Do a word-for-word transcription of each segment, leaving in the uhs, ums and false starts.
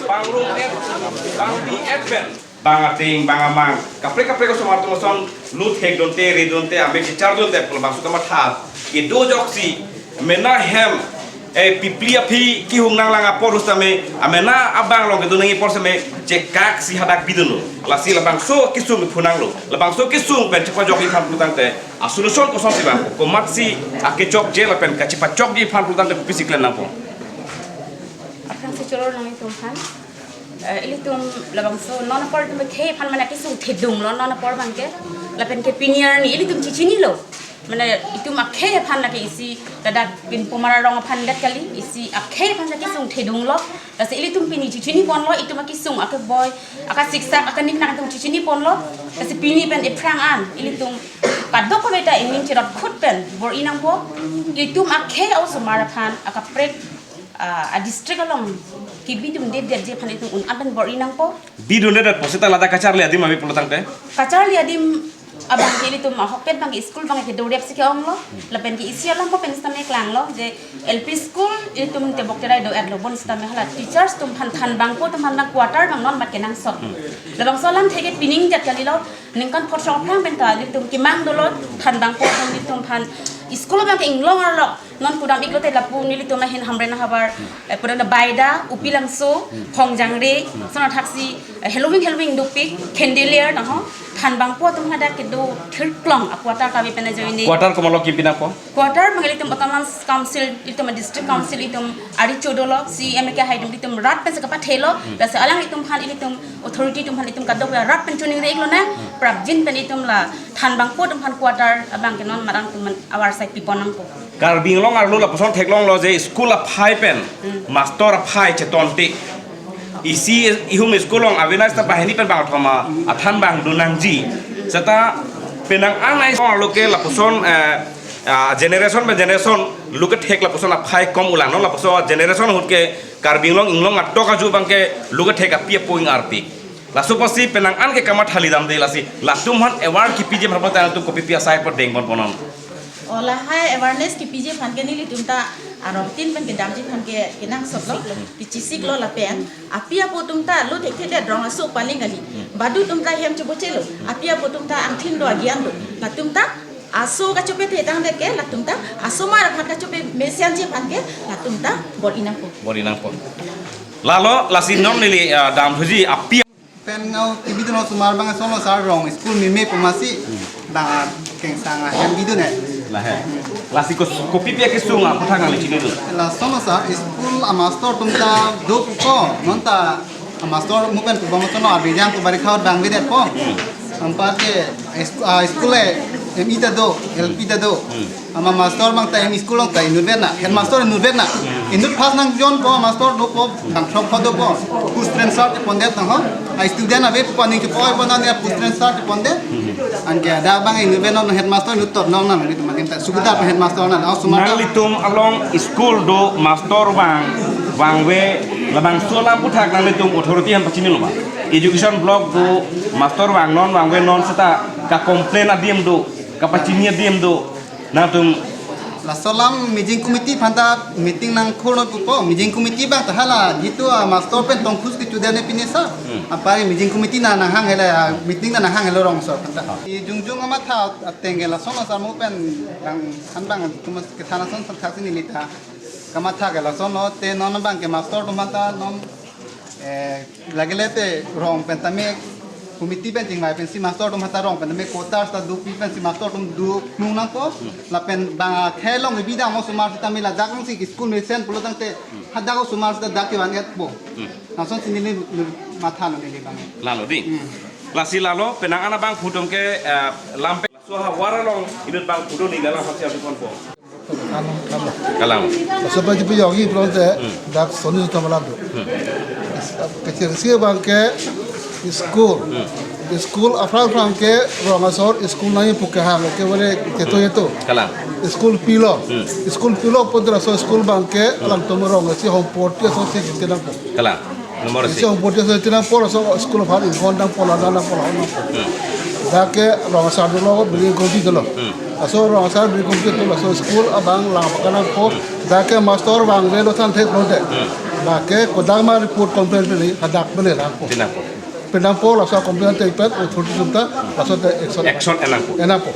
Bang room et, bang bi et pen, bang ating, bang amang, kaprek kaprek osomar atum ason lut hek donte, re donte, amek chichar donte, pul bang suka matha. Kedo ajoksi, mena hem, eh, pipli aphi kehung nanglang apor sitame, amena abang along kedo nangji apor sitame, chekak si hadak bidunlo. Lasi labangso kesung phunanglo. Labangso kesung pen chepajokji aphan pulotangte, a-solution kosonsi bang, komatsi akechokche lapen kachepachokji aphan pulotangte kopisi klem nangpo? Aphrangsi choro nang itum aphan. Eh, ilitum labangso non apor itum akhei aphan mane kesung thedunglo non apor abangke. Lapen ke pini arni ilitum chichinilo. Mane itum akhei aphan lake isi ladak Pinpomar arong aphan det kali, isi akhei aphan lake kesung thedunglo. Lasi ilitum pini chichiniponlo, itum akesung, akeboi, akasiksak, akaniknak itum chichiniponlo. Lasi pini pen iphrang an ilitum kadokave ta ining cherot khut pen bor-i nangpo. Itum akhei osomar aphan akaprek, ah, a-district along kebidundedetji aphan itum un-an pen bor-i nangpo. Bidundedet pusita ladak kacharli adim ave pulotangte? Kacharli adim abangke ilitum ahokpet abangke school abangke kedo rep si ke-onglo. Lapen ke isi alam po pen sitame klanglo je L P school ilitum Tebok Terai do-etlo, bonsitame hala teachers atum aphan thanbangpo atum aphan abang quarter abang non mat kenangsot. Labangso alamthe ke pining jat kalilo. Ningkan photso aphrang pen ta nelitum kemang dolo, thanbangpo atum nelitum aphan school abangke inglong arlo. Non kudam iklote lapu nelitum ahin Hamren ahavar, eh, pura na Baida, Upilangso, Hongjangre, sona thaksi, eh, Halloween, Halloween dopik, Candelier, naho, thanbangpo atum hadak kedo thirklong, a-quarter kave pen ajoine. Quarter komatlo kim pinangpo? Quarter abang ilitum Autonomous Council, ilitum district council, ilitum ari chodolo, C M ke hai itum, ilitum rat pen sekapathelo, lasi alanglitum aphan ilitum authority atum aphan itum kadokave rat pen choningri iklonang, prapjin pen itum la thanbangpo atum aphan quarter abangke non marang atum aphan avarsai piponangpo. Karbi Anglong arlo lapuson theklonglo je school aphai pen, master aphai chetonte. Isi ihum school along awareness ta banghini pen bangthoma athan bang dunangji. Seta penang an ai song arlo ke lapuson, eh, ah, generation pen generation lo kethek lapuson aphai kom ulang non, lapuson generation ahut ke Karbi Anglong inglong atok aju abangke lo kethek api apo ing arpik. Laso apotsi penang an ke kamatha lidamde lasi latum aphan aware kipiji aphan pulotangte latum kopipi asai apor dengponponnon? O lahai awareness kipiji aphan ke nelitum ta arongtin pen kedamji aphan ke kenangsotlo, kechisiklo lapen api apo atum ta lo thekthedet, rong aso paling kali. Badu atum ta hem chobochelo. Api apo atum ta angthin do, agyan do. Latum ta aso kachopethe tangdet ke latum ta asomar aphan kachope mesen ji aphan ke latum ta bor-i nangpo. Bor-i nangpo. Lalo lasi non neli, ah, damthuji api pen ngau kebidun osomar abang asonlo sar, rong school meme pu masi, dang, ah, kengsang ahem bidun eh. Lahai. Lasi kos-, kopipi akesung aputhak nangli chinidun? Lasonlo sar, school amaster atum ta dopo, non ta amaster mo pen pubang asonlo, abijang pu bari khaut bang bidetpo. Anparke, ah, school eh, M E ta do, L P ta do. Ama master abang ta M E school along ta inutvet na, headmaster inutvet na. Inut pas nangjonpo, master dopo, bang throk pho dopo. Pustrensar chepondet nangho. A student ave pu aning chepoipo na ne pustrensar chepondet. Anke dak abang inutvet non, headmaster inuttot non, nanglitum adim ta sugudar headmaster na. Osomar ta nanglitum along school do master vang, vangve, labangso alam aputhak nanglitum authority aphan pachinilo ma? Education block do, master vangnon vangvenon seta kacomplain adim do, kapachini adim do. Nangtum. Laso alam mijing committee aphan ta meeting nangkhurnon pupo, mijing committee abang ta hala jitu amaster pen tongkhus kechodet ne pine sar. Apari mijing committee na nanghang helo, meeting na nanghang helo rong sar aphan ta. I jongjong amatha ateng ke lason asar mo pen bang han bang tumas kethan ason thaksi neli ta kamatha ke lasonlo, te non abangke master atum aphan ta non eh, lagile te rong pen tame committee pen chingvai pensi master atum aphan ta rong pen tame quarters ta dopi pensi master atum do nung nangpo. Lapen bang akhei along bidam osomar sitame ladak si school mesen pulotangte hadak osomar sita dak kevan-etpo. Lasonsi neli matha lo neli abang. Lalo dei. Lasi lalo penang an abangphu atum ke, eh, lampe laso ahavar along inut abangphu do neli alam hapsi adukonpo. Kalang. Kalang. Laso pa jipi yogi pulotangte dak soni suta malam do. Kecil si abangke school. School aphrang aphrang ke rong asor school nangji pu kehang ke bole keto keto. Kalang. School pilo. School pilo pon laso school abangke alangtum rong si home port ke so si tenang po. Kalang. Nomor isi si. Home port so tenang po, laso school aphan inghon nangpo, la nangpo, la nangpo. Dak ke rong asar dolo, building committee dolo. Laso rong asar building committee dolo, laso school abang lang pakanangpo. Dak ke master vangvelo than thek pulotangte. Lake kodang ma report complaint pini, hadak pini nangpo. Pinangpo. Pinangpo, laso complaint te ipet authority atum ta, laso te action. Action enangpo. Enangpo.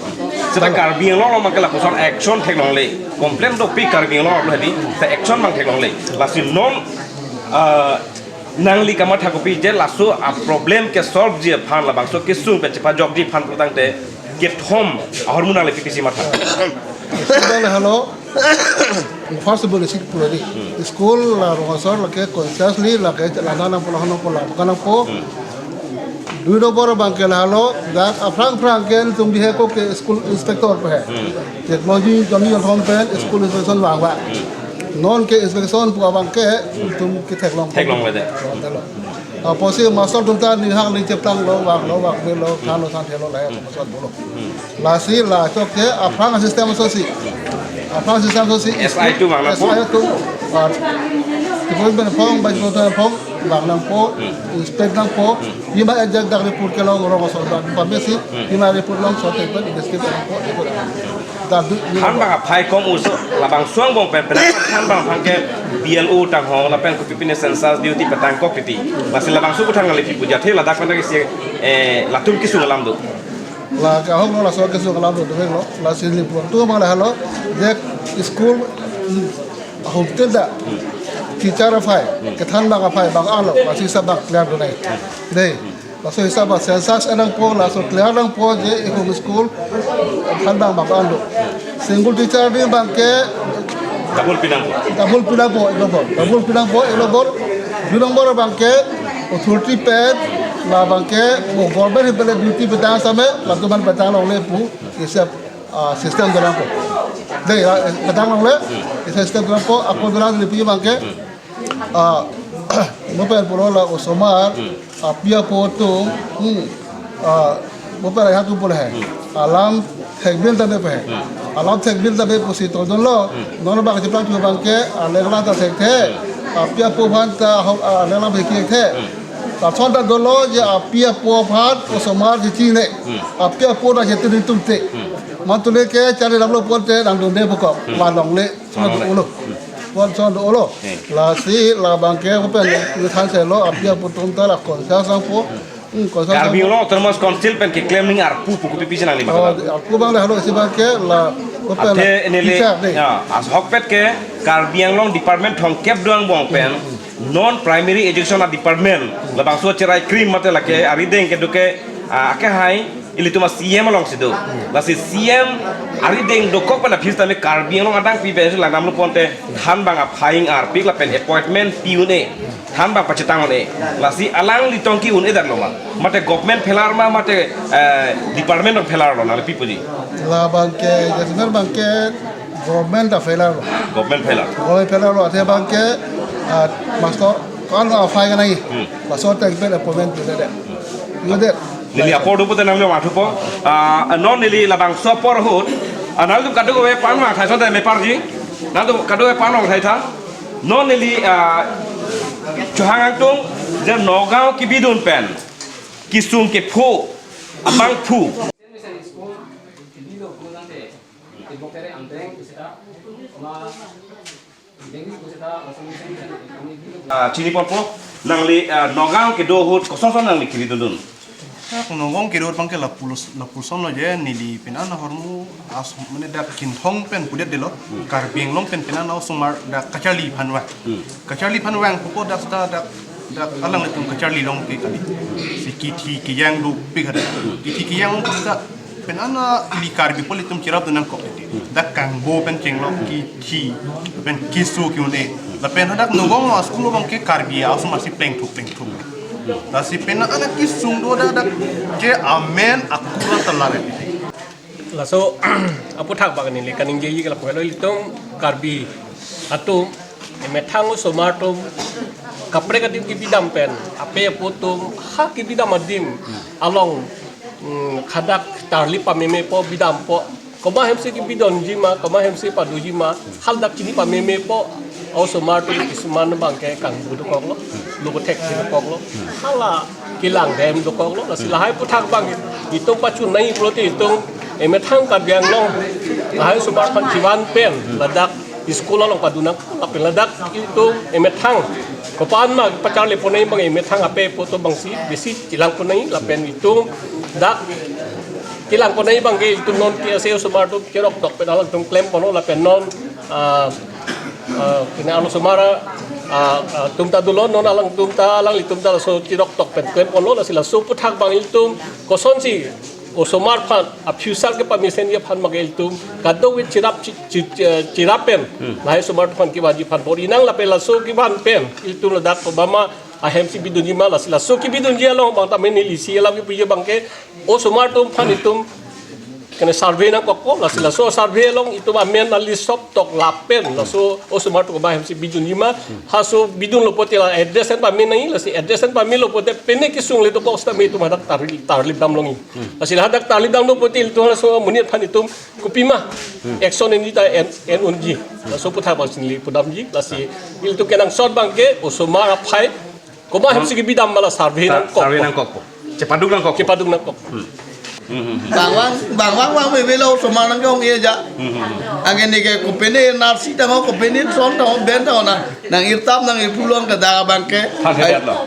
Seta Karbi Anglong along abangke lapuson action theklongle. Complaint dopik Karbi Anglong along hedi, ta action abang theklongle. Lasi non, ah, nangli kamatha kopi je laso a problem ke solve ji aphan labangso kesung pen chepajokji aphan pulotangte kethom ahormu nangli pipisi matha. School le halo, first of all, school pura di. School la Rong Asor lake consciously lake lana nangpo, lahan nangpo, lapukan nangpo. Dui nombor abangke la halo, dak aphrang aphrang ke tum bihek ko ke school inspector pe he. Technology joni jon thom pen school inspection vangva. Non ke inspection pu abangke tum ketheklong. Theklongle de. Apotsi master atum ta ninghak ni cheptanglo, vanglo, vangvelo, thanlo, thanthelo, lahai atum master pulo. Lasi la chok ke aphrang system asosi. Aphrang system asosi. S I atum vang nangpo. S I atum, ah, department phong, vice president phong, vang nangpo, inspect nangpo, pima ajak dak report kelong Rong Asor dak pamesi, pima report long sote pen investigate nangpo, itu dak. Dak du, Thanbang aphai kom uso, labangso angbong pen, pen, thanbang aphan ke B L O tanghong, lapen kopi pine census duty petang kok titi. Lasi labangso aputhak nangli pipo jathe ladak pen ke si, eh, latum kesung alam do. La kahok lo, laso kesung alam do, do lo, lasi neli pulo tu abang la halo, je school, mm, ahum tilda, teacher aphai, kethanbang aphai, bang alo, lasi sa bang clear do nai. Dei. Laso hisap a census enangpo, laso clear nangpo je ehum school thanbang bang alo. Single teacher di abangke Double pinangpo. Double pinangpo, ek nombor. Double pinangpo, ek nombor. Dui nombor abangke authority pen, la abangke mo government pen duty petang same, latum aphan petang longle pu, hisap, ah, system do nangpo. Dei, ah, petang longle, hisap system do nangpo, ako do nang di pi abangke, ah, mo pen pulo la osomar, api apo atum, hmm, ah, mo pen la hatu pulo he. Alam thekbin tame pe he. Alam thekbin tame pusi todunlo. Non abang cheplang tu abangke, aleng lang ta thekthe. Api apo aphan ta, ho, aleng lang thek thekthe. Lason ta dolo je api apo aphan osomar chechine. Api apo ta chetu di tumte. Matule ke charli damlo pulote nangdunde pukok. Malongle. Lason do ulo. Lason do ulo. Lasi la abangke ko pen ni than selo api apo atum ta la conscious nangpo. Hmm, conscious Karbi nangpo. Anglong Autonomous Council pen keklem ning arpu pu kopi pisi nangli Oh, matha. Arpu abang le halo isi abangke la ko pen Ate neli, teacher dei. Ya, ahokpet ke Karbi Anglong department thomkep do angbong pen non primary education a department labangso cherai krim mate lake arideng kedo ke, ah, akehai ilitum a C M alongsi do. Lasi C M arideng dokok pen aphi sitame Karbi Anglong adang pi pen si langdamlo pulote thanbang aphai ingarpik lapen appointment pi un-e. Thanbang pachetang un-e. Lasi alanglitum ke un-e dak lo ma. Mate government phelar ma, mate, eh, department of phelar lo nangli pipo ji. La abangke, jasemer abangke government ta phelar lo. Government phelar. Government phelar lo, ate abangke, ah, master, kan aphai kanai. Hmm. Master ta pen appointment pi de. Yo de. Neli apor do pute nangli mathupo. Ah, non neli labangso apor ahut. Ah, nangtum kadokave pan vangthai asonte me parji. Nangtum kadokave pan vangthai tha. Non neli, ah, chohang angtung je Nagaon kebidun pen kesung kepho abangphu. Ah, chini ponpo, nangli, ah, Nagaon kedo ahut koson son nangli kiri dundun. Dak Nagaon kedo ahut abangke lapulos, lapuson lo je neli pini an ahormu as mane dak Kinthong pen pudet delo, Karbi Anglong pen pini an osomar dak kacharli aphan vang. Hmm. Kacharli aphan vang pupo dak ta dak dak alanglitum kacharli longke kali. Si kithi kejang dopik hada. Kithi kejang dopik ta pini an ili Karbi pu ilitum cherap dun nangkok. Dak kangbo pen chenglok kithi pen keso ke-un-e. Lapen hadak Nagaon a-school abangke Karbi a-osomar si plengthup plengthup. Lasi pini an kesung do dak dak je amen akuran ta lare. Laso aputhak abang neli kaningjeji ke lapu helo ilitum Karbi atum emethang osomar atum kaprek adim kebidam pen ape apo atum ha kebidam adim along, mm, hadak charli pamemepo bidampo, komat hemsi kebidamji ma, komat hemsi padoji ma, haladak chini pamemepo, osomar atum kisuman abangke kangbu dokoklo, lo kothek dokoklo, hala kelang dem dokoklo, lasi lahai aputhak abang itum pachun nai pulote itum emethang Karbi Anglong lahai osomar aphan chivan pen ladak School along padunang, lapen ladak itum emethang kopan ma pacharli ponai abang emethang ape pu atum abangsi besi chelang ponai, lapen itum dak chelang ponai abangke itum non K S A osomar atum cherok tok pen alangtum klem ponlo, lapen non, ah, ah, kene arlosomar, ah, ah, atum ta dolo, non alangtum ta, alanglitum ta laso cherok tok pen klem ponlo, lasi laso aphuthak abang itum kosonsi osomar aphan, a future kepamesen aphan abangke itum kadokave cherap chi-, chi-, chi-, cherap pen, hmm, lahai osomar atum aphan kevanji aphan bor-i nang, lapen laso kevan pen itum ladak kobama ahemsi bidunji ma, lasi laso kebidunji along abang tame neli isi alam kepuji abangke osomar atum aphan itum kene survey nangkokpo, lasi laso survey along itum amen a list sop tok lapen laso osomar atum komat ahemsi bidunji ma, halaso bidunlo pulote la address pen pame nangji, lasi address pen pamelo pulote pine kesung le dokok seta me itum hadak tarli, tarlip dam longji. Lasi hadak tarlip damlo pulote itum halaso amonit aphan itum kopima action enji ta en, en unji. Laso aphuthak abangsi neli pudamji, lasi itum kenangsot abangke osomar aphai komat ahemsi kebi dam ma la survey nangkok. Survey nangkokpo. Chepaduk nangkok. Chepaduk nangkok. Hmm. Hmm, hmm, hmm. Bang vang, bang vang vang me velo osomar nangke-ong-e ja. Hmm, hmm, hmm. Anke neke kopine narsi tangho, kopine son tangho, ben tangho na. Nang-irtam nang-irpulong ke dak abangke. Thanthedetlo.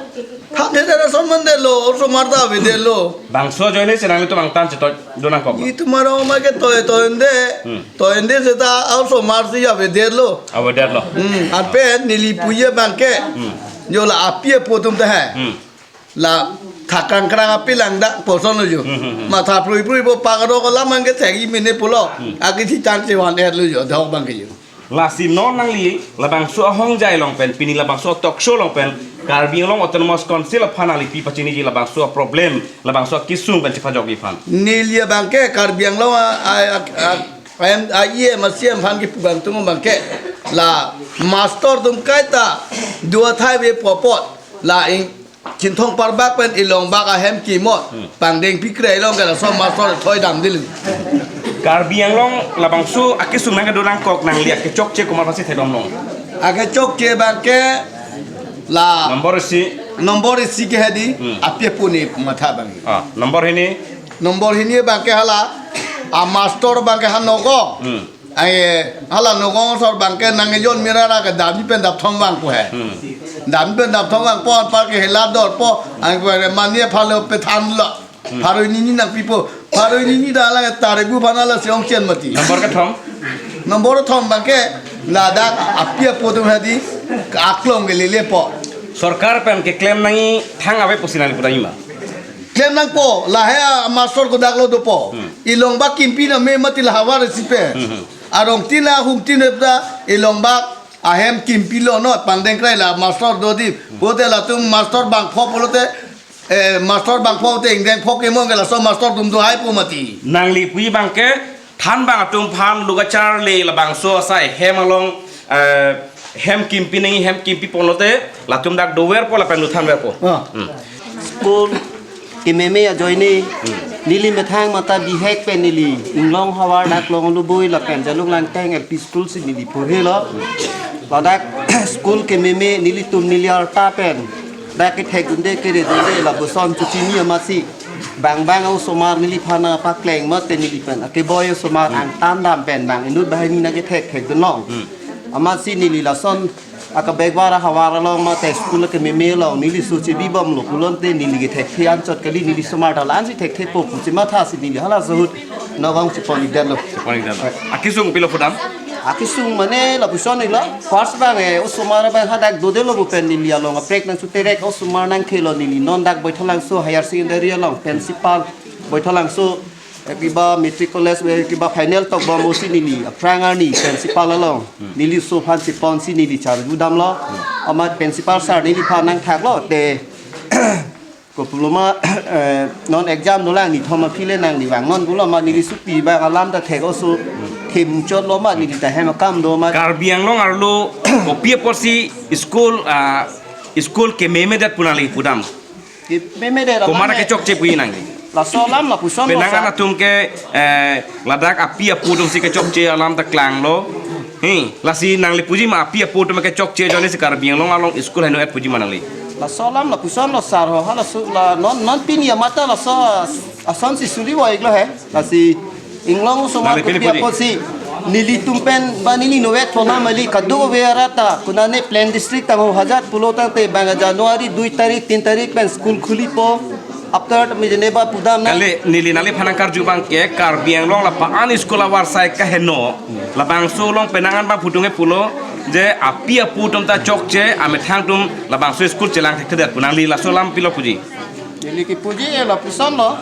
Thanthedet ason mandetlo, osomar ta avedetlo. Bangso ajoine si nanglitum angtan chetoi do nangkok. Itum arong ma ke toi toi ende. Hmm. Toi ende seta osomarsi avedetlo. Avedetlo. Hmm, anpen neli puji abangke. Hmm. Jo la api apo atum ta he. Hmm. La thakang krang api langdak poson lo jo. Hmm, hmm, hmm. Matha prui prui po pakaro ko lam abangke thegi mene pulo. Hmm. Akisi chance van er lo jo, dok abangke jo. Lasi non nangli labangso ahongjai along pen, pini labangso talk show along pen, Karbi Anglong Autonomous Council aphan nangli pi pachiniji labangso problem, labangso kesung pen chepajokji aphan. Neli abangke Karbi Anglong a, a, a, a, M, a, E M, a, C E M aphan kepu abang tung abangke la master atum kaita do athai ave pu apot la ing Chinthong Parbak pen Ilongbak ahem kimot. Hmm. Pangdeng pikre along ke laso master thoi dam dil. Karbi Anglong labangso akesung nangkedo nangkok nangli akechokche komat aphansi thekdam long? Akechokche abangke la number isi. Number isi ke hedi, hmm, api apo ni matha abang. Ah, number hini? Number hini abangke hala, a master abangke ha Nagaon. Hmm. Ai, hala Nagaon asor abangke nangkejon mera ra ke damji pen dapthom vangpo he. Hmm. Damji pen dapthom vangpo, anpar ke hela dorpo, anke mane pharo pethanlo. Hmm. Pharo hini ni nangpipo, pharo hini ni dak la Tarebu aphan lasi ongchen mati. Number kethom? Number kethom abangke ladak api apo atum hedi aklong ke lelepo. Sorkar pen keklem nangji thang ave pusi nangli pudamji ma? Klem nangpo, lahai a master kodak lo dopo. Hmm. Ilongbak kimpi na me mati la havar isi pen. Hmm, hmm. Arong tin ahum tin epta Ilongbak ahem kimpi lonot, pangdeng krai la master do di. Hmm. Pulote latum master bangpho pulote, eh, master bangpho te ingdeng pho kemong ke laso master atum do haipo mati. Nangli puji abangke thanbang atum aphan lo kacharli labangso asai hem along, eh, hem kimpi nangji, hem kimpi ponlote latum dak doverpo lapen lothanverpo. Ah. Hmm. School kememe ajoine, hmm, neli methang mata bihek pen neli Inglong havar dak Longlubui lapen Jalung Langteng L P school si neli porhelo. Ladak school kememe nelitum neli arta pen dak kethekdunde keredunde lapuson chuchini amatsi bang bang osomar neliphan pakleng mate neli pen akeboi osomar, hmm, angtan dam pen bang inut banghini nangkethek thekdun long. Hmm. Amatsi neli lason akabekvar ahavar along mate school kememe along neli so chebibomlo pulote neli kethekthe anchot kali, neli somar ta la-ansi thekthepo pu chemathasi neli halaso ahut Nagaon chepon-ikdetlo. Chepon-ikdetlo. Akesung pilo pudam? Akesung mane lapuson iklo. First abang, eh, osomar abang hadak dodelo pu pen neli along aprek nangsuterek osomar nangkhelo, neli non dak Boithalangso Higher Secondary along principal Boithalangso, eh, kiba matric college, eh, kiba final tokbom pusi neli aphrang arni principal along, hmm, neli oso aphan cheponsi neli charju damlo. Hmm. Amat principal sir neliphan nangthaklo te kopuloma, eh, non exam dolang ni thom aphi le nangli vangnon pulo ma neli supi abang alam ta thek oso, hmm, themchotlo ma neli ta hem akam do ma. Karbi Anglong arlo kopi apotsi school, ah, school kememedet pu nangli pudam? Kememedet alam komat he kechokche puji nangli? Laso alam lapuson lo penang sir. Anatum ke, eh, ladak api apo atumsi kechokche alam ta klanglo. Hi, lasi nangli puji ma api apo atum kechokche ajoine si Karbi Anglong along school heno-et puji ma nangli? Laso alam lapuson lo sir ho, halaso la non, non pini amat ta laso asonsi suri voi iklo he. Lasi Inglong osomar nangli pini kopi puji apotsi Nelitum pen ba neli novek pona mali kadokave arat ta konane plain district tang ho hajat pulo tangte bang January dui tarik, tin tarik pen school khulipo. After mi jeneba pudam na. Kali neli nangli aphan nangkarju abang ke Karbi Anglong la pa-an school avarsai kaheno. Labangso along penang an abang phutung ke pulo je api apo atum ta chokche, amethang atum labangso school chelang thekthedet pu nangli laso alam pilo puji. Neli kipuji e lapuson lo.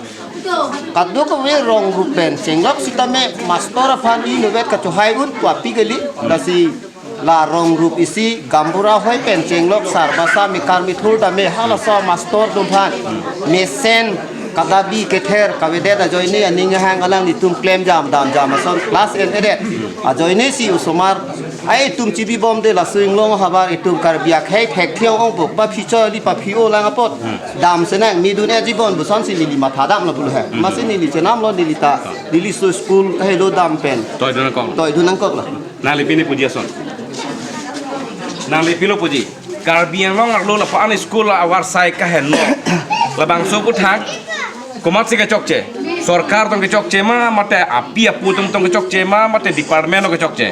Kadokave rong group pen chenglok sitame master aphan inutvet kachohai un pu api kali. Lasi la rong group isi gaonbura hoi pen chenglok sarbasa mekar methur tame halaso master atum aphan mesen kadabi kether kavedet ajoine aning ahang alanglitum klemjam damjam ason class en-edet ajoine si osomar ai itum chibibomde laso inglong havar itum Karbi akhei thekthe ong-ongpo, ba phi choli pa phi-o lang apot dam senang midun e jibon puson si neli matha damlo pulo he. Masi neli chenamlo, neli ta neli so school kahelo dam pen toidun nangkoklo. Toidun nangkoklo. Nangli pini puji ason. Nangli pilo puji. Karbi Anglong arlo la pa-an school avarsai kaheno. Labangso aputhak komatsi kechokche? Sorkar atum kechokche ma, mate api apo atum atum kechokche ma, mate department atum kechokche?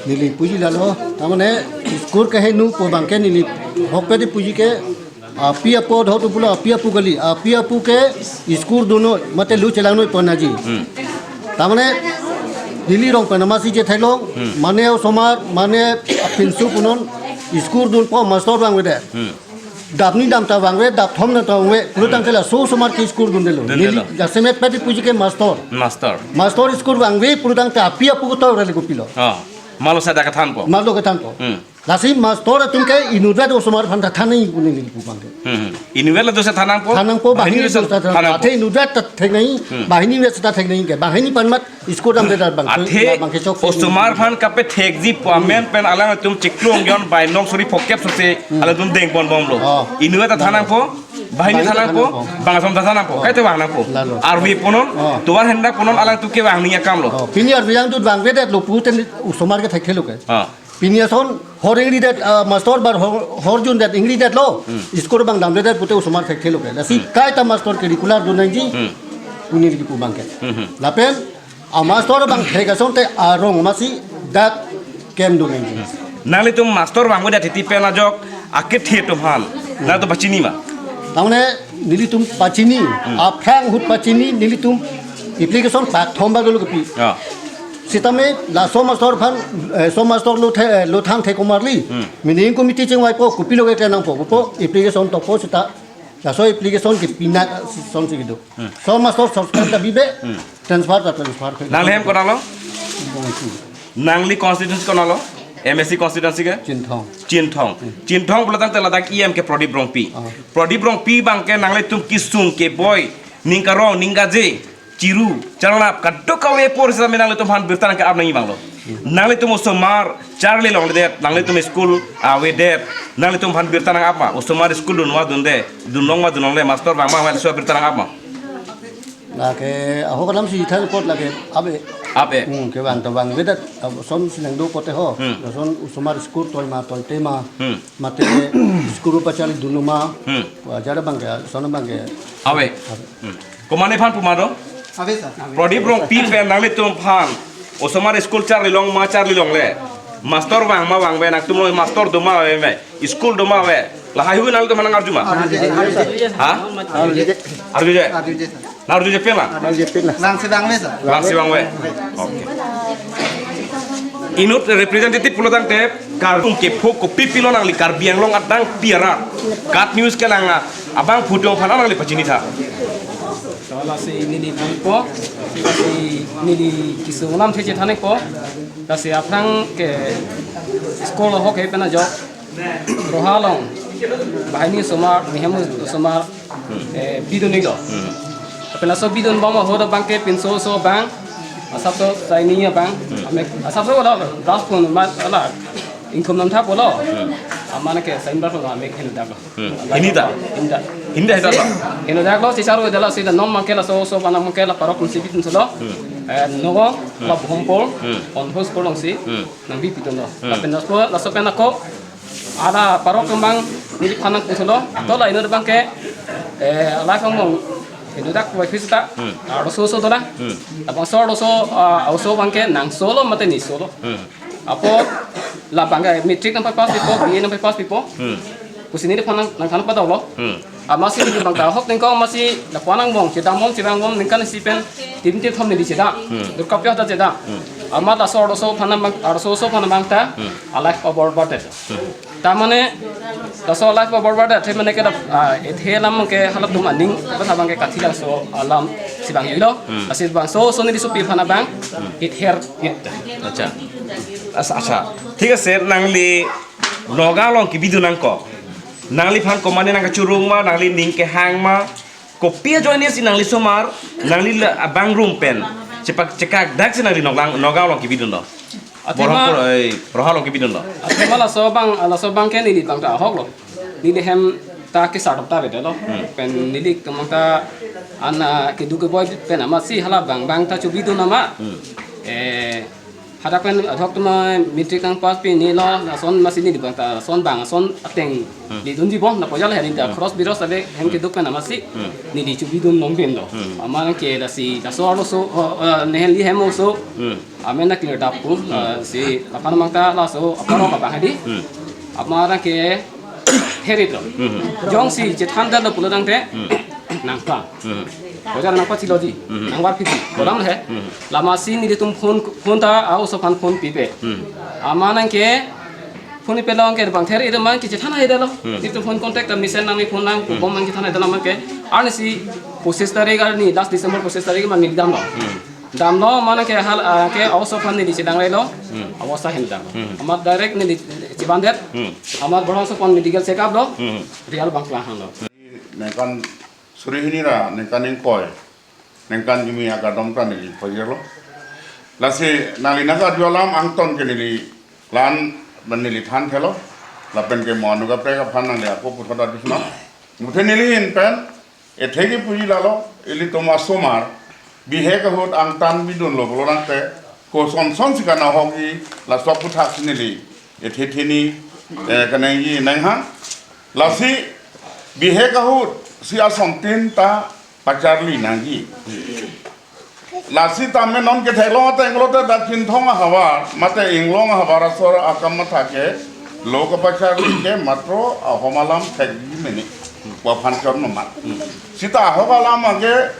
Neli puji lalo, tamane school kaheno pu abang ke neli hokpet puji ke api apo dhot pulo api apo kali, api apo ke school dunnoi, mate lu chelangnoi pon aji. Hmm. Tamane neli rong pen amatsi chethailong, Hmm. mane osomar, mane apinso punon school dunpo master vangvedet. Hmm. Dap ni dam ta vangve, dap thom na ta vangve, pulo tangte laso osomar ke school dundelo. Dundelo. Neli jasemet pet puji ke master. Master. Master school vangve, pulo tangte api apo ko ta rale kopilo. Ah. Malo sada kethanpo. Malo kethanpo. Hmm. Lasi master atum ke inutvet osomar aphan ta than nangji pu neli pu abang ke. Hmm, hmm. Inutvet la dosa than nangpo. Than nangpo, banghini banghini dosa dosa than than nangpo. Athe inutvet ta thek nangji, Hmm. banghini vet ta thek nangji ke. Banghini aphan mat school damdedet abang. Athe Abang ke chok osomar aphan kapethekji pu amen pen alangtum chiklo jon bai nong suri phokep sose Hmm. alangtum dengponbomlo. Oh. Inutvet ta than nangpo, banghini Banghini than nangpo, than nangpo. bang ason ta than nangpo. Oh. Kaita vang nangpo. Lalo. Arve punon, Oh. tovar hendak punon alangtum kevang nangji akamlo. Oh. Pini arve yang tu vangvedetlo pute osomar ke thekthelo ke. Ah. Pini ason hor ingridet, ah, master bar hor, hor jundet ingridetlo. Hmm. School abang damdedet pute osomar thekthelo ke. Lasi Hmm. kaita master ke regular dun nangji. Hmm. Pu neli kipu abang ke. Hmm, hmm. Lapen amaster abang thek asonte arong amatsi dak kem dun nangji. Hmm. Nanglitum master vangvedet titi pen ajok akethe atum aphan nangtum pachini ma? Tamane nelitum pachini, Hmm. aphrang ahut pachini nelitum application pak thom bak dolo kepi. Ah. Sitame laso master aphan, eh, so master lo the, eh, lo thang thek komarli. Hmm. Meaning committee chingvaipo, kopilo ke klemnangpo, po application tokpo sita. Laso application ke pinat, eh, sonsi kedo. Hmm. So master suspend ta bibe, Hmm. transfer ta transfer ke. Nangli hem konatlo? Bongsi. Nangli constituency konatlo? M A C constituency ke? Chinthong. Chinthong. Hmm. Chinthong pulo tangte ladak E M ke Pradip Rongpi. Ah. Pradip Rongpi abang ke nanglitum kesung keboi, ning karong, ning kaje, chiru, charlap, kadokave apor sitame nanglitum aphan birta nangke-ap nangji abang lo. Nanglitum osomar charli longledet, nanglitum school avedet, nanglitum aphan birta nang-ap ma? Osomar school dun ma dunde, dunlong ma dunlongle, master vang ma vang, laso birta nang-ap ma? Lake ahok alam si than apot lake ave. Ave. Hmm, kevang ta vangvedet, ah, son sinang do pote ho. Hmm. Son osomar school toi ma toite ma. Hmm. Mate school pachal dunlo ma. Hmm. Wajar abang ke, son abang ke. Ave. Ave. Hmm. Komane aphan pu ma do? Ave, sir. Pradip Rongpi pen nanglitum aphan osomar school charlilong ma charlilongle, master vang ma vangve, nangtum lo master do ma ave ve, school do ma ave, lahai hui nanglitum aphan nang-arju ma? Arjuje, arjuje. Ha? Arjuje. Arjuje? Arjuje, sir. Nang-arjuje pen la? Arjuje pen la. Vangsi vangve, sir. Vangsi vangve. Okay. Inut representative pulo tangte, Karbi atum kepho kopi pilo nangli Karbi Anglong adang pi arat. KAT News kelang abang phutung aphan nangli pachini tha. Lasi neli thanpo, lasi neli kesung alam the chethanpo, lasi aphrang ke school ahok ke pen ajok, Roha along, banghini osomar, mihem osomar, eh, bidun iklo. Hmm. Lapen laso bidunbom ahut abang ke pinso oso abang, asapso saini abang, Hmm. amek, asapso wala, das pun, ma, ala, ingkum nam thap wala. Hmm. Amane ke sain bar pun amek hendak lo. Hmm. Hini ta? Hini ta. Hini ta hendak lo? Hendak lo, si charo dala si da nom abang ke laso oso abang abang ke la parok si bidun solo. Hmm. Eh, nogo, Hmm. la bhompol, Hmm. on hos polong si, Hmm. nang bipidunlo. Hmm. Lapen laso, laso pen ako, ada parok kemang, neli aphan nangputhotlo, to la inut abang ke, eh, ala kemang, Hindu dak wai phis ta. Hmm. Arloso oso dolang. Hmm. Labangso arloso, ah, oso abangke nangso lo mate niso lo. Hmm. Apot labangke matric nangpass pipo, B A nangpass pipo. Hmm. Pusi neliphan nang, nangthan padoklo. Hmm. Amatsi neli abang ta ahok ningkong amatsi lapu-an angbong chedambom chevangbom ningkan isi pen tim tim thom neli chedam. Hmm. Durkapyo ta chedam. Hmm. Amat laso arloso aphan abang, arloso oso aphan abang ta. Hmm. A life abor bardet. Hmm. Ta mane, laso a life abor bardet, athe mane ke dap, ah, ethe alam ke hala atum aning, bas abangke kathi laso alam si abang helo, Hmm. lasi abangso oso neli sopi aphan abang, Hmm. it her it. Acha. Asa, acha. Thik ase, nangli Nagaon along kebidun nangkok. Nangliphan komatne nangkachurung ma, nangli ning kehang ma, kopi ajoine si nangli osomar, nangli la abang rum pen. Chepak chekak dak si nangli Nagaon, Nagaon along kebidun lo. Athema Borhampur, eh, Roha along kebidun lo. Athema laso abang, laso abangke neli abang ta ahok lo. Neli hem ta kesar ta beda lo. Hmm. Pen neli kemang ta ana kedu keboi pen amatsi hala abang abang ta chobidun amat. Hmm. Eh, hadak pen ahok atum matric nangpass pi neli lo, lason amatsi neli abang ta, lason abang, lason ateng Hmm. ledunji bom, lapu ajat le neli ta Hmm. cross biros ave, hem Hmm. keduk pen amatsi, Hmm. neli chobidun longdun lo. Hmm. Amat nangke lasi, laso arloso, oh, eh, neli hem oso, Hmm. amen na clear dap pu, Hmm. eh, si, lapan abang ta laso, aparo ka abang hadi, Hmm. amat nangke herit lo. Hmm. Jongsi chethan dam lo pulo tangte, Hmm. nangphan. Hmm. Bojar nangphan si loji, Hmm. nangvar phisi, Hmm. kolam le. Hmm. Lasi nelitum phone, phone ta, a oso aphan phone pipe. Hmm. Amat nangke, phone pipe along ke bang ther ida man ke chethan hai dam lo. Hmm. Nelitum phone contact ta mesen nangli phone nang, Hmm. bom man chethan hai dam lo man ke. Arnisi pochis tarik arni, last December pochis tarik man neli damlo. Hmm. Damlo amat nangke hal, ah, ke a oso aphan neli chedang relo. Hmm. A oso ahem dam. Hmm. Amat direct neli chebandet. Hmm. Amat Borhampur aphan medical check up lo. Hmm. Real bang klang hang lo. Ningkan suri hini ra, ningkan ingkoi, ningkan kimi akadom ta neli pajirlo. Lasi nangli nangkarju alam angtan ke neli lan ban neli thanthelo. Lapen ke mo anu kaprek aphan nangli ako puthot adisma. Muthe neli ahin pen, ethe kepuji lalo, ilitum asomar, bihek ahut angtan bidun lo pulo tangte, kosonson si kanahokji, laso aphuthak si neli ethe theni, eh, kaningje nanghang. Lasi bihek ahut si asontin ta pacharli nangji. Lasi tame non ketheklong ateng lote dak Chinthong ahavar, mate Inglong ahavar asor akamatha ke, lo kapacharli ke matro ahom alam thekji mene. Pu aphan chot mamat. Sita ahok alam age,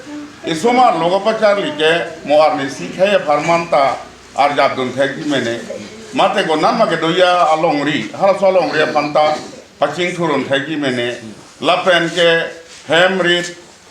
isomar lo kapacharli ke, mo arnisi khei apharman ta arjap dun thekji mene. Mate ko nan ma kedo-an alongri, halaso alongri aphan ta pachingthurun thekji mene. Lapen ke hem rit,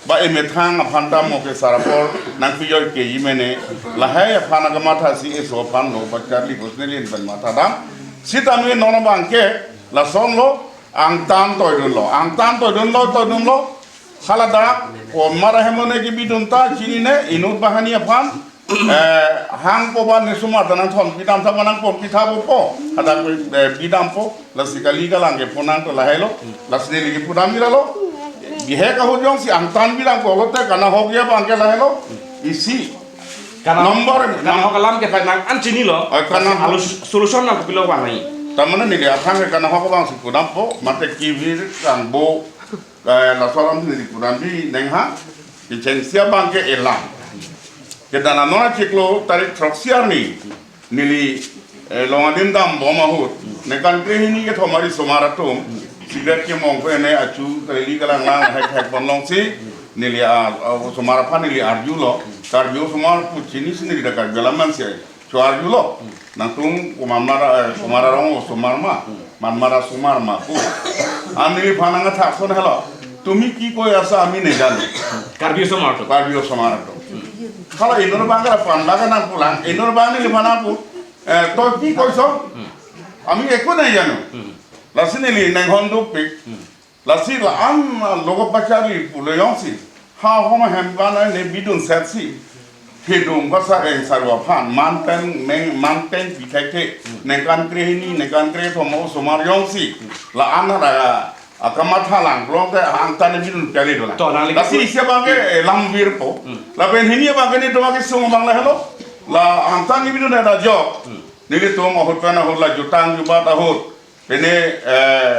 ba emethang aphan ta mo ke sarapor nangpijoi keji mene. Lahai aphan akamatha si eso aphan lo pacharli pusi neli ahin pen matha dam. Sitame non abangke lason lo, angtan toidun lo, angtan toidun lo, toidun lo. Haladak, ko mara hem lo ne kebidun ta chinine, inut banghini aphan, eh, hangpo ba ne osomar ta nangthon pidam ta ba nangpon pitha po po. Hadak, eh, bidampo, lasi kali kalang ke phone nang to lahai lo, lasi neli ke pudam mira lo. Bihek ahut jongsi angtan bidampo lote kanahokji abangke lahai lo. Isi. Kana number, kana hok alam ke nang an chinilo. Oh, kana hok. Alu solution nang kopilo bang nai. Ta mane neli akhang ke kanahok abang si pudampo, mate kivir kangbo, eh, laso alam neli pudam bi nangha, kechengsi abangke elang. Kedana non achiklo tarik throksi arni, neli, eh, long adim dambom ahut, ningkan krehini kethom ari osomar atum, cigarette kemong pen ne achu kali kalang lang hek hek bon longsi, neli a, a, osomar aphan neli arjulo, karju osomar pu chinisi neli dak Karbi alam man si ai. Cho arjulo. Nangtum komat mara, eh, komat arong osomar ma. Komat mara osomar ma pu. An neliphan nangkathak son helo. তুমি কি কৈ আছা আমি নেজানো। Karbi osomar atum. Karbi osomar atum. Hala inut abang ke pan laga nangpulang. Inut abang neliphan nangpu. Eh, তই কি কৈছ? আমি একো নেজানো। Lasi neli nanghon dopik. Lasi la-an lo kapacharli pulo jongsi, ha hom ahem ban ne bidun setsi, thedung basa eng saru aphan, man pen meng, man pen pi thekthe, ningkan krehini, ningkan krethom osomar jongsi, la-an ra akamatha lang, pulote angtan bidun pele dolang. To, nangli lasi isi abangke, eh, lamvirpo. Hmm. Lapen hini abangke netum akesung abang lahelo, la angtan bidun ta jok. Hmm. Nelitum ahut pen ahut la jutang jubat ahut. Pene, eh,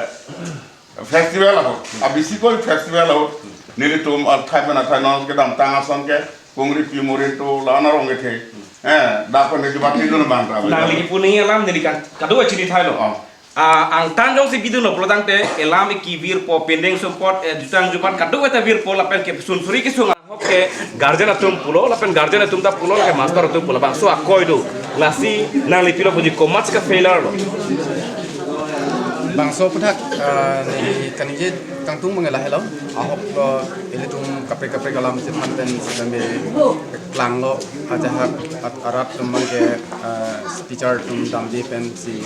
festival ahut, abisi koi festival ahut, Nelitum athai pen athai non kedamtang ason ke pungri pi morin to la na rong kethe. Eh, dak pen ke jubati dun bang ta. Nangli kipu nangji alam neli kan kado-kave chini thailo. Oh. Ah, angtan jongsi bidunlo pulo tangte elam kevirpo, pending sumpot, eh, jutang jumat kado-kave ta virpo lapen ke sunsuri kesung ahok ke guardian atum pulo lapen guardian atum ta pulo ke master atum pulo bangso akoi do. Lasi nangli pilo puji komat ke failure lo. Bangso aphuthak, ah, neli kaningje kangtung abang lahelo. Ahok lo ilitum kaprek kaprek alam chethan pen setame klanglo, ajahak at-, arat atum abang ke, ah, teacher atum damde pensi,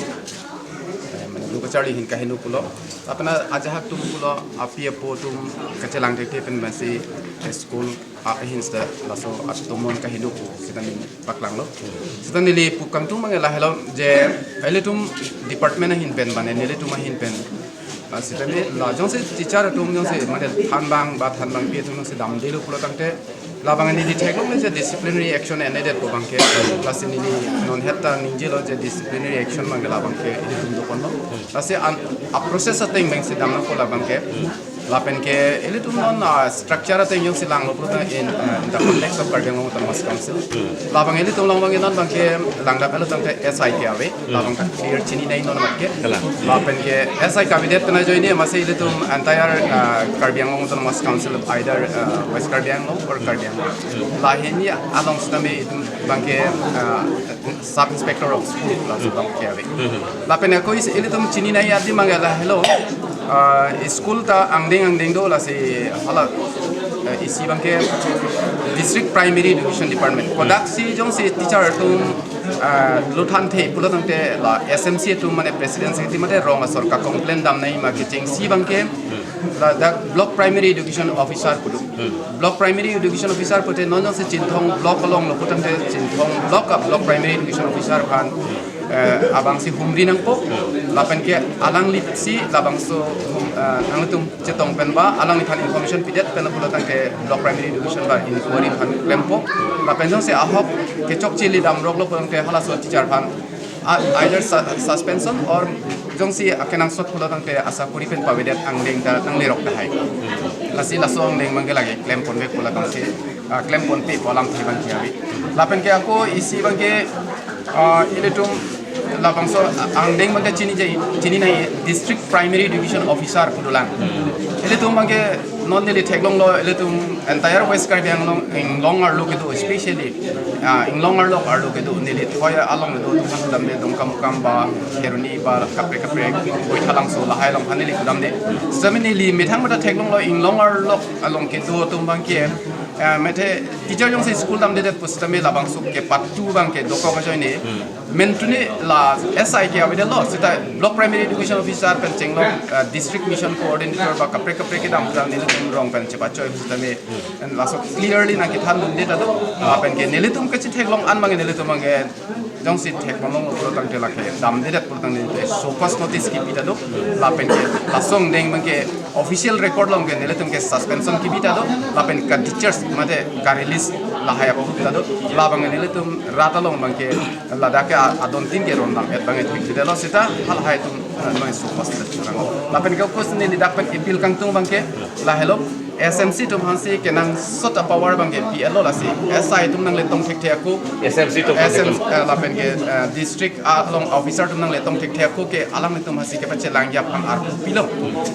eh, mane lo kacharli ahin kaheno pulo. Lapen ajahak atum pulo api apo atum kachelang thekthe pen pensi, eh, school ahin seta laso atomon kaheno pu seta neli paklanglo. Seta neli pu kangtung abang lahelo je ilitum department ahin pen mane nelitum ahin pen, ah, seta neli la jongsi teacher atum jongsi mane than abang ba than abangpi atum jongsi damdelo pulo tangte labang neli theklongle je disciplinary action enedetpo abang ke. Lasi neli non het ta ningjelo je disciplinary action abang ke labang ke ilitum doponlo. Lasi an a process ateng abangsi damnangpo labang ke. Lapen ke ilitum non, ah, structure ateng jongsi langlo pulo tang in, ah, in the context of Karbi Anglong Autonomous Council. Labang ilitum along abang non abang ke langdam elo tangte S I ke ave. Labang ta clear chini nai non abang ke. Kalang. Lapen ke S I kavedet pen ajoine amatsi ilitum entire, ah, Karbi Anglong Autonomous Council, either, ah, West Karbi Anglong or Karbi Anglong. Lahini along setame itum abang ke, ah, Sub Inspector of School laso abang ke ave. Lapen ako is ilitum chini nai adim abang lahelo. Ah, school ta angdeng angdeng do lasi hala, eh, isi abang ke District Primary Education Department. Kodaksi jongsi teacher atum, ah, lo thanthe pulo tangte la S M C atum mane president secretary mate rong asor ka complain damnai ma kechengsi abang ke ladak Block Primary Education Officer pu do. Block Primary Education Officer pute non jongsi Chinthong Block along lo pulo tangte Chinthong Block a Block Primary Education Officer aphan, eh, abangsi humri nangpo. Lapen ke alanglisi labangso hum-, eh, nanglitum chetong pen ba alangliphan information pidet pen pulo tangte Block Primary Education ba inquiry aphan klempo. Lapen jongsi ahok kechokche le damroklo pulo tangte halaso teacher aphan, ah, either su-, suspension or jongsi akenangsot pulo tangte asakori pen pavedet angdeng ta nanglerok tahai. Lasi laso angdeng abang ke lake klemponvek pu labangsi, ah, klemponpepo alam thi abang ke ave. Lapen ke ako isi abang ke, ah, ilitum labangso angdeng abang ke chini jai, chini nai District Primary Education Officer pu dolang. Ilitum abang ke non neli theklonglo ilitum entire West Karbi Anglong inglong arlo kedo, especially, ah, inglong arlo arlo kedo neli thoi along kedo atum aphan damde Dongkamukam ba Kheroni ba kaprek kaprek Boithalangso lahai along aphan neli kedamde. Setame neli methang methang theklonglo inglong arlo along kedo atum abang ke, eh, mate teacher jongsi school damdedet pu setame labangso kepatu abang ke dokok ajoine. Mentuni la S I ke avedetlo, seta Block Primary Education Officer pen chenglo, eh, District Mission Coordinator ba kaprek kaprek kedam kedam nelitum rong pen chepachoi setame, en laso clearly nangkethan dunde ta do. Lapen ke nelitum kachitheklong an abang ke nelitum abang ke jongsi thekponlonglo pulo tangte lake damdedet pulo tangte show cause notice kipi ta do. Lapen ke laso angdeng abang ke official record along ke nelitum ke suspension kipi ta do, lapen ka teachers mate ka release lahai aphuthak ta do. Labang nelitum rat along abang ke ladak ke a-, adon tin ke rondam et abang et thekthedetlo seta halahai atum, eh, noi show cause ta churang. Lapen ke kos neli dak pen appeal kangtung abang ke lahelo S M C atum aphansi kenangsot a power abang ke pi-etlo lasi S I atum nangletong thekthe ako. S M C atum aphan S M C, eh, lapen ke, eh, district along officer atum nangletong thekthe ako ke alanglitum aphansi kepachelangji aphan arpu pilo.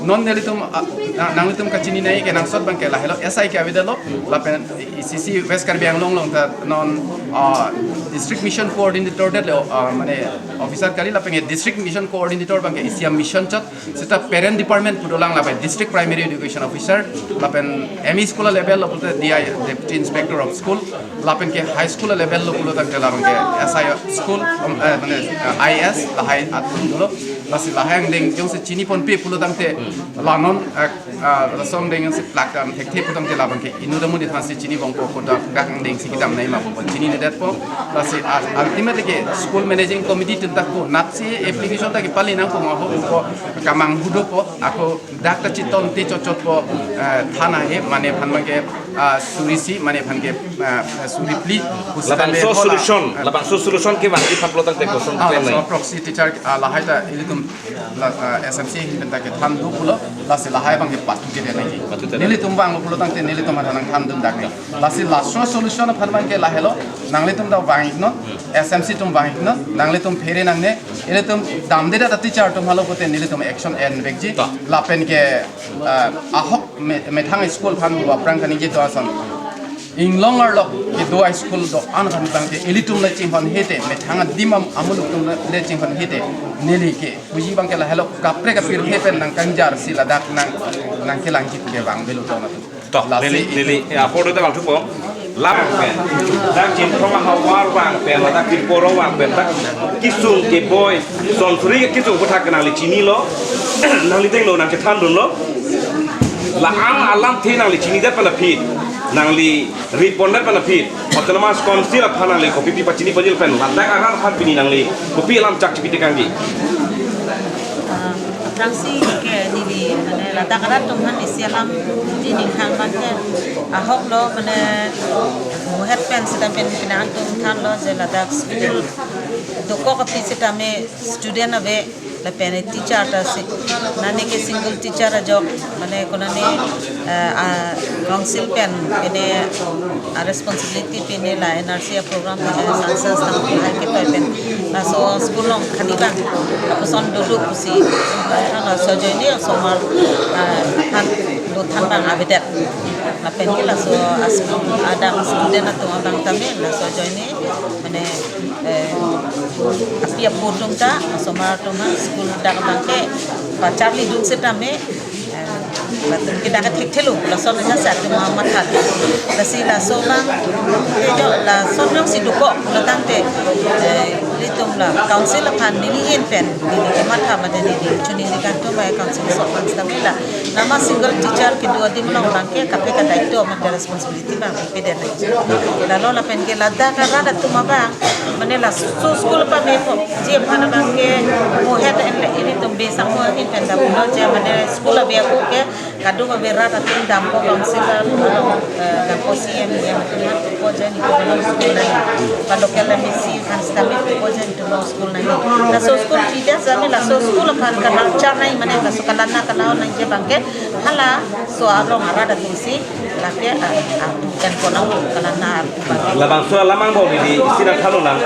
Non nelitum, ah, na-, nanglitum kachini nai kenangsot abang ke lahelo S I ke avedetlo lapen isi isi West Karbi Anglong along ta non, ah, District Mission Coordinator detlo, ah, mane officer kali lapen ke District Mission Coordinator abang ke isi a mission chot. Seta parent department pu dolang lapen District Primary Education Officer, lapen M E school level lo pulote D I, Deputy Inspector of School, lapen ke high school level lo pulo tangte lapen ke S I school, um, eh, mane, eh, I S lahai atum dolo, lasi lahai angdeng jongsi chiniponpe pulo tangte la non, eh, ah, laso angdeng jongsi plak dam thekthe pu tangte labang ke inut amonit aphansi chinibompo ko dak, dak angdengsi kedam nai ma bompo chininedetpo. Lasi, ah, ultimately ke school managing committee atum ta konatsi application ta kepali nangpo ma ho ko kamang hudopo ako dak ta chiton te chotchotpo, eh, thana he mane aphan abang ke ah, suri isi mane aphan ke, ah, suri phli. Labangso solution, ah, labangso solution kevangji aphan pulo tangte koson, ah, klem nang? Proxy teacher, ah, lahai ta ilitum la, ah, S M C ahin pen ta kethan do pulo, lasi lahai abang ke patu kedet nangji. Patu kedet. Nelitum vanglo pulo tangte nelitum aphan nangthandun dak nang. Lasi laso solution aphan abang ke lahelo, nanglitum ta vang-iknon, S M C atum vang-iknon, nanglitum phere nangne, ilitum damde ta teacher atum halo pute nelitum action envekji. To. Lapen ke, ah, ahok me-, methang school aphan aphrang kaningje do ason. Inglong arlo kedo a-school do-an aphan abang ke ilitum le chinghon hete, methang adim am-, amuluk atum le chinghon hete, neli ke puji abang ke lahelo, kaprek apirthe pen nangkangjar si ladak nang, nangkelangji pu ke vangvelo do nang. To, lasi neli, neli, eh, apor do ta vangthupo. Lam pen, dak Chinthong ahavar vang pen, ladak Pinporo vang pen, dak kesung keboi, son suri kesung aphuthak nangli chinilo, nangli denglo, nangkethandunlo. La-an alamthe nangli chinidet pen aphi, nangli ri pondet pen aphi, Autonomous Council aphan nangli kopi pi pachini pajil pen, ladak arat aphan pini nangli kopi alam chak chipi tekangji? Ah, aphrangsi ke neli, mane, ladak arat atum aphan isi alam, neli ninghang abang ke, ahok lo, mane, muhet pen sita pen pini nangtum thanlo je ladak school dokok aphi sitame student ave, lapen teacher ta si, nani ke single teacher ajok, mane konani, eh, ah, council pen, pini, ah, responsibility pini la N R C a-program pen, eh, census tang hai ketoi pen, laso school along khani abang apuson doduk pusi, laso ajoine osomar, ah, aphan dothan abang avedet. Lapen ke laso a-school adang student atum abang tame laso ajoine, mane, eh, api apo atum ta, osomar atum ta school dak abang ke pacharlidun sitame, eh, latum ke dak thekthelo, lason aja si atum amatha. Lasi laso abang ke jo, lason jongsi dokok lo tangte, eh, ilitum la council aphan neli ahin pen, neli kematha mate neli chuning di kantum bai council so aphan sitame la, nama single teacher kedo adim along abang ke kaprek adaito mate responsibility abang pide nangji. Lalo lapen ke ladak arat atum abang, mane laso school pamepo ji aphan abang ke muhet en le ilitum Bey Sangmo ahin pen damlo je, mane school ave ako ke kadokave rat atum dampo, council, eh, dampo, C M, E M atum aphan pupo je nelitum school nangji. Pa local M A C aphan sitame pupo je nelitum school nangji. Laso school pide sitame laso school aphan kanal char nangji, mane laso kalanna kala-o nangji abang ke halaso arong arat atum si lake, ah, ah, en ponang kalanna arpu abang. Labangso alam angbong neli isi nangthanlo lang.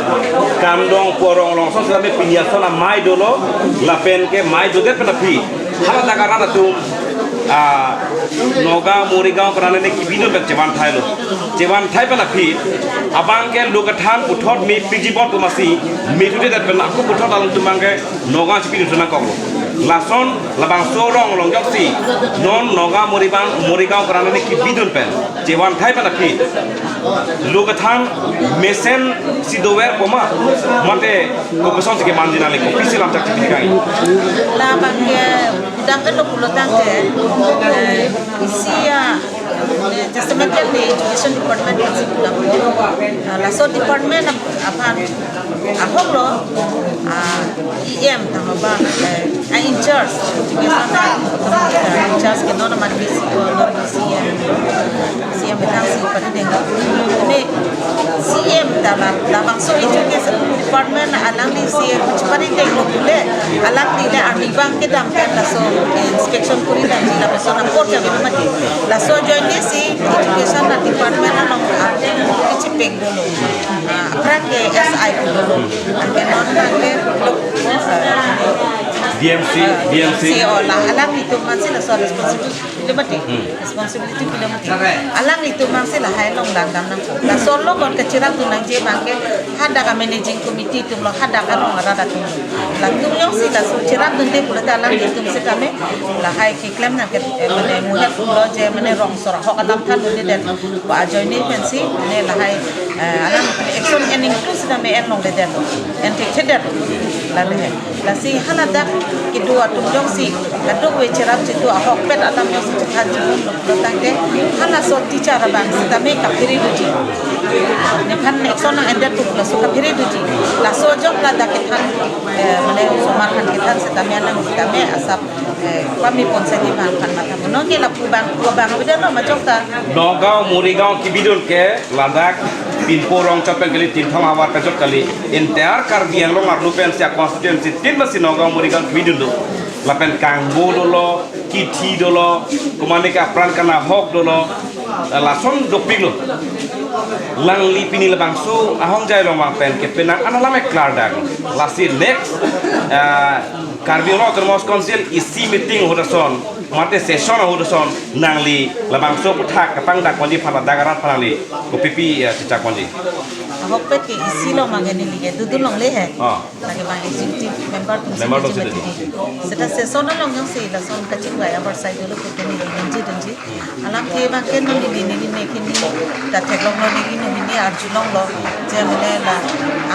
Kamdong Porong along ason sitame pini ason amei dolo, lapen ke mei dodet pen aphi haladak arat atum, ah, Nagaon Morigaon Karani ne kebidun pen chevan thailo. Chevan thai pen aphi abang ke lo kethan puthot mepikji bot pu masi, methudedet pen ako puthot alangtum abang ke Nagaon chipidun nangkoklo. Lason labangso arong along ajoksi non Nagaon Morigaon, Morigaon Karani ne kebidun pen chevan thai pen aphi lo kethan mesen si dover poma, mate kopi asonsi kemanji nangli, kopisi alam chak chipi tekangji? La abang ke damlo pulo tangte, eh, isi a, eh, testament ni education department si dampo. Ah, laso department ap-, aphan ahok lo, ah, E M tanglo ba, eh, a-in charge, education a-in charge ke non amat bisi ko, non bisi ya. C M methang si pari denglo. Mane C M ta la, labangso education department alangli si pari denglo pule, alangli le arni abang kedam pen laso inspection kuri damji, lapuson apor kave mati. Laso ajoine si education a-department along, ah, kechipeng dolo. Ah, aphrang ke S I pu dolo. Anke non abang ke D M C, ah, D M C. C O la, alanglitum aphan si laso responsibility pilo mati. Hmm. Responsibility pilo mati. Alanglitum aphan si lahai along langdam nangpo. Laso along kon kachirapdun nangji abang ke hadak a-managing committee atum lo, hadak arong arat atum lo. Latum jongsi laso chirapdunde pulote alanglitum sitame lahai keklem nang ke, eh, mane muhet pulo je mane rong sor ahok alam thandundedet. Ba ajoine pensi mane lahai, eh, alang action en include sitame en longledetlo, en thekthedetlo. Lale he. Lasi haladak kedo atum jongsi kadokave cherap chitu ahokpet alam jongsi chethan chibun lo pulo tangte, halaso teacher abang sitame kaphere doji. Nephan action nang-endet tuk laso kaphere doji. Laso ajok ladak kethan, eh, mane osomar aphan kethan setame alang setame asap, eh, pame ponsi nephan matha. Nonke lapu abang, pu abang avedet lo ma ajok ta. Nagaon Morigaon kebidun ke ladak Pinpo Rongchot pen kali, Tinthong ahavar kejok kali. Entire Karbi Anglong arlo pensi a-constituency tin basi Nagaon Morigaon kebidun do. Lapen kangbo dolo, kithi dolo, komane ke apran kanahok dolo, eh, lason dopiklo. Alangli pini labangso ahongjai along vang pen ke penang an alam keklardaklo. Lasi next, eh, Karbi Anglong Autonomous Council isi meeting ahut ason, mate session ahut ason, nangli labangso aputhak kapangdak ponji aphan, ladak arat aphan nangli kopipi, eh, chechak ponji? Ahokpet ke isi along abang ke neli ke dodun longle he. Oh. Lake abang executive member atum si, member atum si mati di. Seta session along jongsi lason kachingvai abar sai dolo pu tumi neli ningje dunji. Alam ke abang ke neli neli neli ke neli ta theklonglo, neli neli neli arjulonglo. Je mane la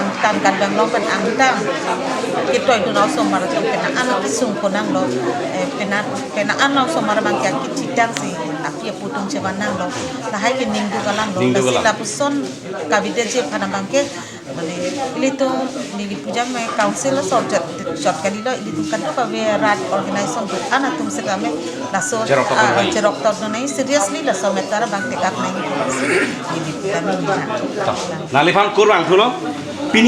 angtan kandang long pen angtan ketoidun osomar atum penang an kesung ponanglo. Eh, penang, penang an osomar abang ke kethitang si api apo atum chevan nanglo. Lahai ke ning duk alamlo. Ning duk alam. Lasi lapuson kavedetji aphan abang ke mane ilitum neli pu jang me council asor chot chot kalilo, ilitum kadokave rat organization do-an atum setame laso, cherok tot, ah, nai cherok tot nai seriously laso matter abang take up nangji. Neli pu jang me. Nangliphan kur vangthulo?